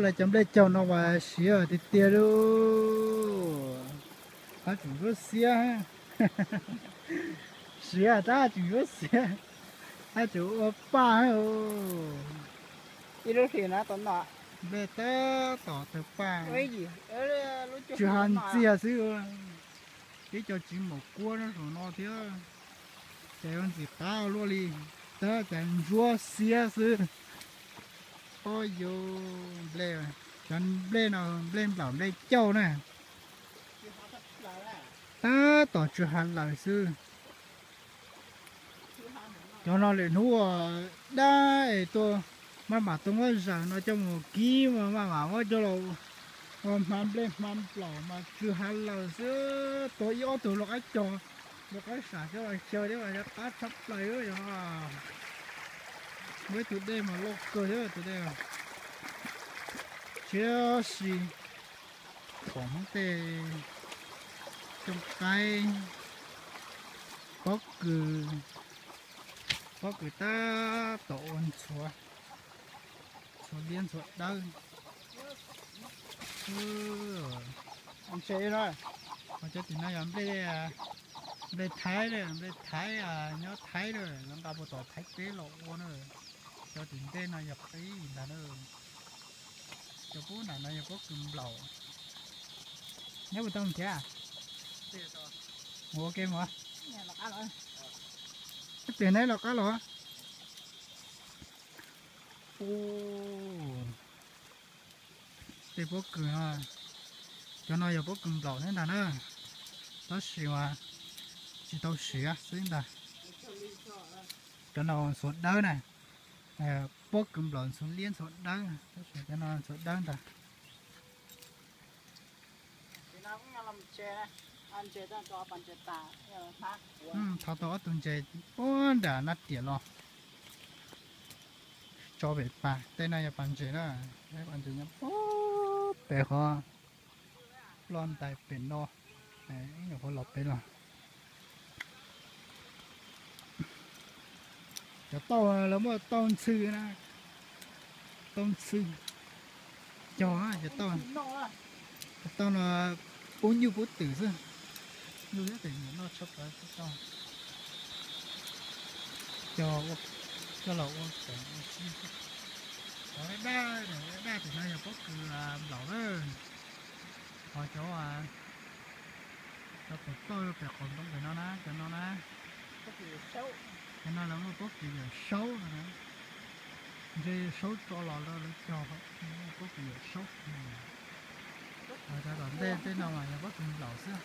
Lawv cov nplej caug no mas siav tiag tiag li. Tab tseem ntsuab xiab, siav tab tseem ntsuab xiab, tab tseem ua paj. Ib lub hlis na tom no, nplej tab tom tawg paj, tsis hais ntxiag xwb. Ib co tsis maum kuab nyob saum no thiab, ces ua ntxim qab ua luaj li, tab ces ntsuab xiab xwb. Ob yus nplej, cov nplej no nplej nplaum nplej cauj na, tab tom tsw hav lawm xwb. Cov no lwm hnub dab es tuaj maj mam tuaj muab zaws no coj mus kib maj mam muab coj los ua hma nplej hma nplaum mas tsw hav lawm xwb. Tuav ib ob tug lau qab cog, lau qab sam coj los xyaw thiab mas yog qab tshaj plaws yog. Muaj ib tug dej mas loj kawg thiab tus dej. Tiam sis pom Hmoob tej cooj qaib, pob kws, pob kws tab tom ua ntxhuav, ntxhuav liab ntxhuav dawb. Ntse no, cov tim no yog nplej, nplej Thaib, nplej Thaib nyob Thaib lawm, lawv nqa puag tom Thaib teb los ua na. Cov tim ntej no yog qib ntag na. Cov pub nram no yog pob kws nplaum. Neb puas tau mus thiab? Mus ua ke mus. Neb tias neb los qab los. Tej pob kws no, cov no yog pob kws nplaum thiab ntag na, tab sis mas tsis tau siav xwb ntag. Cov no ntxhuav dawb na, pob kws nplaum ntxhuav liab ntxhuav dawb, tab sis cov no ntxhuav dawb ntag. Thau tau ob tug ntses puag nram nab riam los tso pem pas, tej no yog pas ntses na, pas ntses nyob puag pem qhov ploj ntais pem no, nyuam qhuav los pem los. Cov tauj lawv muaj tauj ntxhw na, tauj ntxhw, cog cov tauj, cov tauj no pub nyuj pub twm xwb, nyuj thiab twm nyiam noj tshaj plaws tauj. Cog, coj los ua teem ua si. Cov daj daj, daj daj tim no yog pob kws nplaum na, ho cov, cov pem toj pem qaum npoo pem no na, cov no na, cov no lawv muaj pob kws yawm saub no na. Ntshe saub tso los lawv cog, pob kws yawm saub. Cov tom ntej tej no mas yog pob kws nplaum xwb.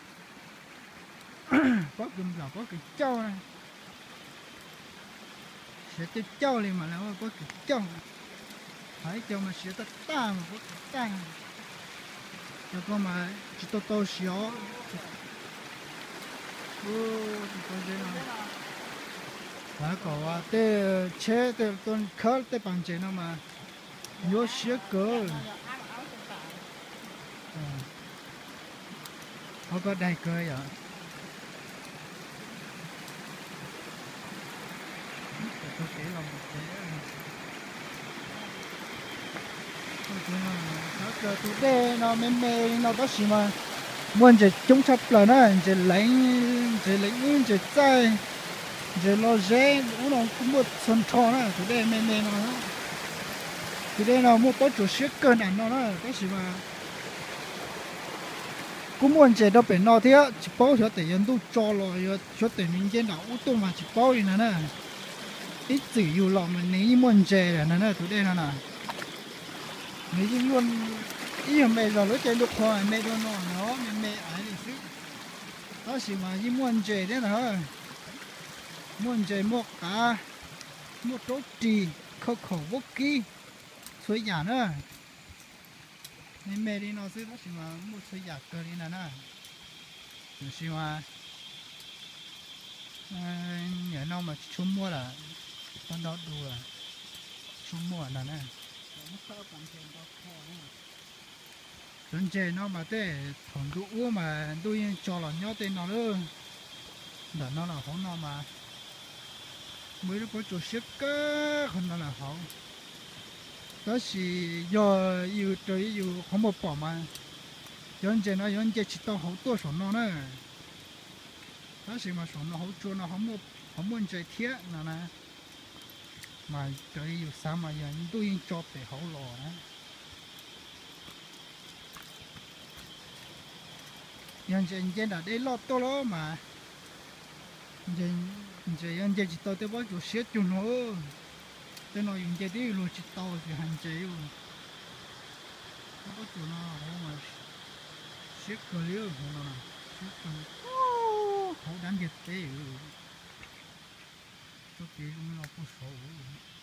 Pob kws nplaum pob kws cauj na. Siav cauj cauj li mas lawv ua pob kws cauj. Ho ib co mas siav tag tag mas pob kws tag. Cov ko mas tsis tau tau siav os. Lawv kom tej tsheb tej tuaj khawb tej pas ntses no mas nyuaj siab kawg. Qhov ko daig kawg yom. Tus kev los mus tsev. Tus dej no me me li no tab sis mas muaj ntses coob tshaj plaws na, ntses leev, ntses leev ib, ntses txaij, ntses lo zeb ub no kuj muaj txhua nrho na, tus dej me me no. Tus dej no muaj pob tsuas siab kawg nram no na, tab sis mas kuj muaj ntses rau pem no thiab, tsis paub xyov tes yog ntuj tso los yog xyov tes nws nce nram ub tuaj mas tsis paub li na na. Ib txwm yus los mas nws yeej muaj ntses lawm na, tus dej no na. Nws yeej, ib yog me zog lub caij ntuj qhua me dua no, me me ais li xwb, tab sis mas yeej muaj ntses thiab na. Muaj ntses muaj qav, muaj raub ris, khauj khaum vaub kib, txhua yam na. Me me li no xwb tab sis mas muaj txhua yam kawg li na na. Tiam sis mas nim no mas tsis tshua muaj lawm, tau nto du lawm, tsis tshua muaj na na. Cov ntses no mas tej thaum ntuj ub mas ntuj yeej tso los nyob tej no lawm. Ntawm no los hauv no mas muaj ib lub pob tsuas siab kawg qhov no lawm hauv. Tab sis yog yus raws yus qhov muag pom mas cov ntses no yuav nce tsis tau hauv tuaj saum no na. Tab sis mas saum no hauv tsua no ho muaj ntses thiab no na. Mas raws li yus xav mas yog ntuj yeej tso pem hauv los na. Yog ntses nce nram dej loj tuaj los mas ntses yuav nce tsis tau tej pob tsuas siab cuag no. Tej no yus nce twb luag tsis tau ces hais ntses. Tej pob tsuas no hauv mas siab kawg li, hauv no siab kawg. Hauv dab ntiag teb. Tsob kev zoo no puag saud.